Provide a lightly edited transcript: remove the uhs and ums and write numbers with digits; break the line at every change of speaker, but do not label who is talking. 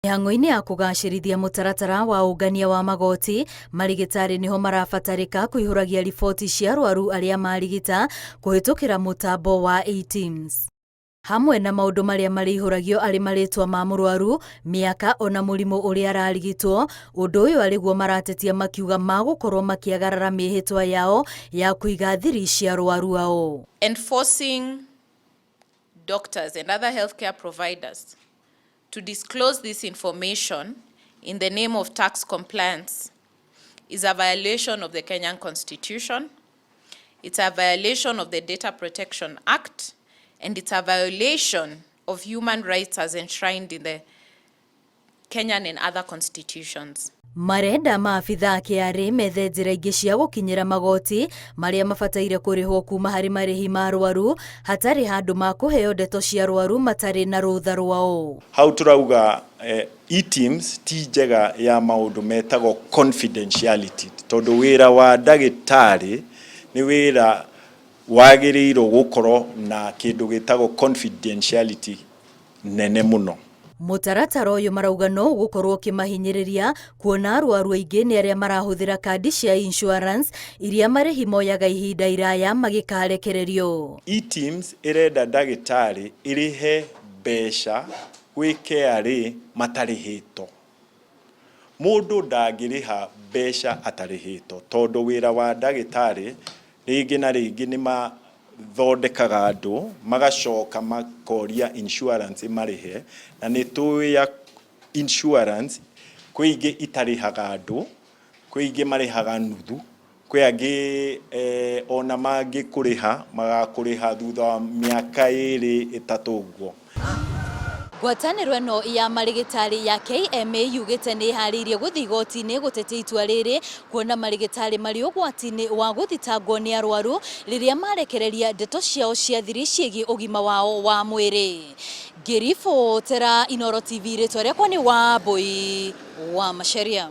Mĩhang'o-inĩ ya kũgacĩrithia mũtaratara wa ũngania wa magoti, marigĩtarĩ nĩho marabatarĩka kũihũragia riboti cia arwaru arĩa marigita kũhĩtũkĩra mũtambo wa eTIMS. Hamwe na maũndũ marĩa marĩihũragio arĩ marĩtwa ma mũrwaru, mĩaka ona mũrimũ ũrĩa ararigitwo, ũndũ ũyũ arĩguo maratetia makiuga magũkorwo makĩagarara mĩhĩtwa yao ya kũiga thiri cia arwaru ao.
Enforcing doctors and other healthcare providers to disclose this information in the name of tax compliance is a violation of the Kenyan Constitution, it's a violation of the Data Protection Act, and it's a violation of human rights as enshrined in the Kenyan and other constitutions.
Marenda maabithaa a KRA methe njĩra ingĩ cia gũkinyĩra magoti marĩa mabataire kũrĩhwo kuma harĩ marĩhi ma arwaru hatarĩ handũ ma kũheo ndeto cia arwaru matarĩ na rũtha rwao.
Hau tũrauga eTIMS ti njega ya maũndũ metagwo confidentiality, tondũ wĩra wa ndagĩtarĩ nĩ wĩra wagĩrĩirwo gũkorwo na kĩndũ gĩtagwo confidentiality nene mũno.
Mũtaratara ũyũ marauga no ũgũkorwo ũkĩmahinyĩrĩria kuona arwaru aingĩ nĩ arĩa marahũthĩra kandi cia insurance iria marĩhi moyaga ihinda iraya magĩkarekererio.
eTIMS ĩrenda ndagĩtarĩ ĩrĩhe mbeca gwĩ KRA matarĩhĩtwo. Mũndũ ndangĩrĩha mbeca atarĩhĩtwo, tondũ wĩra wa ndagĩtarĩ rĩngĩ na rĩngĩ nĩ mathondekaga andũ magacoka makoria insurance ĩmarĩhe, na nĩ tũĩ ya insurance kwĩ ingĩ itarĩhaga andũ, kwĩ ingĩ marĩhaga nuthu, kwĩ angĩ ona mangĩkũrĩha magakũrĩha thutha wa mĩaka 2 3 ũguo.
Ngwatanĩro ĩno ya marĩgĩtarĩ ya KMA yugĩte nĩ ĩharĩirie gũthiĩ igoti-inĩ gũtetia itua rĩrĩ kuona marĩgĩtarĩ marĩ ũgwati-inĩ wa gũthitangwo nĩ arwaru rĩrĩa marekereria ndeto ciao cia thiri ciĩgiĩ ũgima wao wa mwĩrĩ. Ngĩribotera Inooro TV, rĩtwa rĩakwa nĩ Wambui wa Macharia.